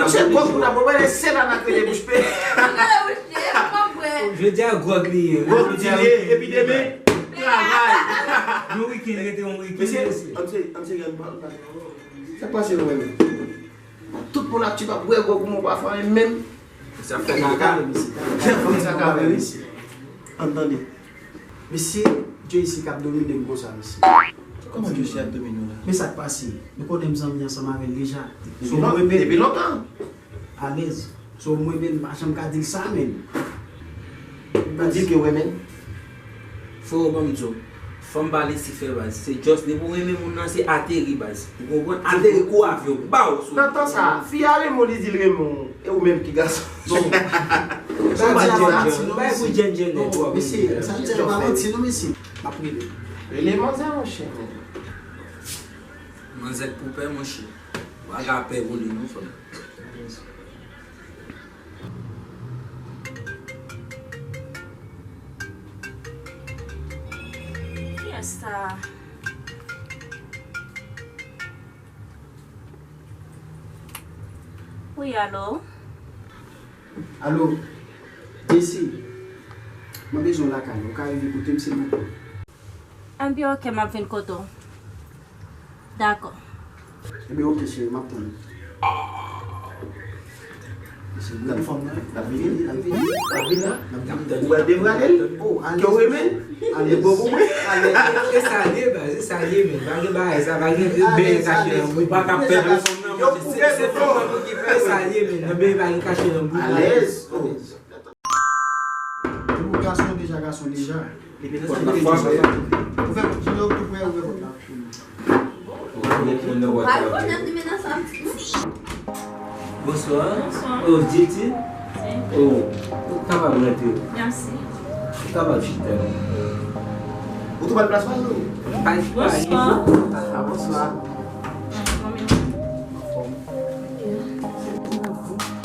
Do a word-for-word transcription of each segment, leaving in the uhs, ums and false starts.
Se gwòg pou n ap bwè, se la n ap rete bouch pe. Jodi a gwòg li ye. Gwòg li ye, epi demen, travay. Yon wikenn, rete yon wikenn, mesye. Ann se, ann se grann pa. Sa k pase nou menm? Tout moun ap tchip ap bwè gwòg pou mwen pa fè anyen menm. Sa fè kaka. Sa fè kaka, mesye. Ann tande. Mesye, Joyce k ap domine m konsa, mesye. Kòman Joyce ap domine w la? Men sa k pase? Nou konnen m zanmi ansanm avè l deja. Depi lon-, depi lontan. Alèz. So, mwen menm, m pa janm ka di l sa, menm. Ou di l ke w renmen l? Freo, ban m di w, fanm pa Lisifè, baz. Se just li pou renmen moun nan, se ateri, baz. Ou konprann? Ateri kou avyon, baw sou. Nan tan sa, fi a renmen w, li di l renmen w. E ou menm ki gason? Bon. Sa di a manti, non, mesye. Bay pou djèn djèn nèt, mesye, sa di a pa manti, non, mesye. M ap rele. Rele manzè, monchè. Manzè k pou pè, monchè. Ou pa ka pè pou li, non, frè m. Kiyès sa? Wi, alo? Alo, Jessy, mwen bezwen w lakay mwen. Ou ka rive kote m, silvouplè? Enben, oke, m ap vin kote w. Dakò. Enben, oke, cheri, m ap tann ou. Mesye, gade fanm nan, l ap vini, l ap vini, l ap vini la. Ou wè l devrale l? Ke w renmen l? E bon pou mwen. E sa l ye, baz, e sa l ye, men. Pa gen bagay sa, pa gen bèyè kache nan bouch. Pa ka pèdi fanm nan, se fanm nan ki fè sa l ye, men. Nan bèyè pa gen kache nan bouch. Alèz. Ou gason deja, gason deja. Ou fè pòt la. Ou fè pòt la. Bonswa. Bonswa. Oh, J T? Si. Oh, ou kapab rantre. Mèsi. Ou kapab chita. Ou tou pral plas pa nou? Bonswa. Ah, bonswa. Anfòm.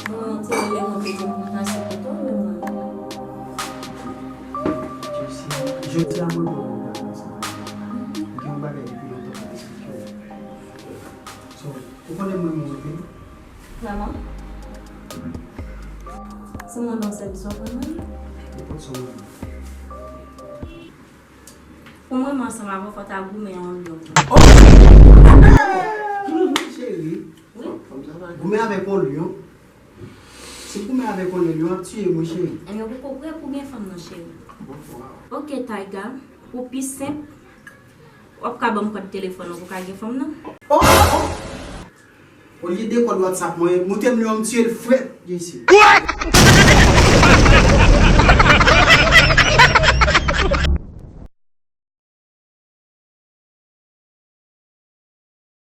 Mwen te rele mwen pou di m pase kote w, men mwen. Jodi a mwen bon nan sa. Gen yon bagay depi lontan m ap esplike w. So, ou konnen mwen mwen anpil? Vrèman? Si mwen nan sèvis w ap rann mwen? Nenpòt sa w vle. Pou mwen, mwen ansanm avè w, fò w ta goumen yon lyon. Oh! Cheri. Wi. Goumen avèk yon lyon. Si goumen avèk yon lyon, ap tiye mwen, cheri. Enben, ou poko prè pou gen fanm nan, cheri. Bon, bon. Oke, Tyga, pou pi senp, w ap ka ban m kòd telefòn ou pou w ka gen fanm nan? Oh! Olye de kòd WhatsApp mwen, moute m lyon, m tiye l frèt, Jessy.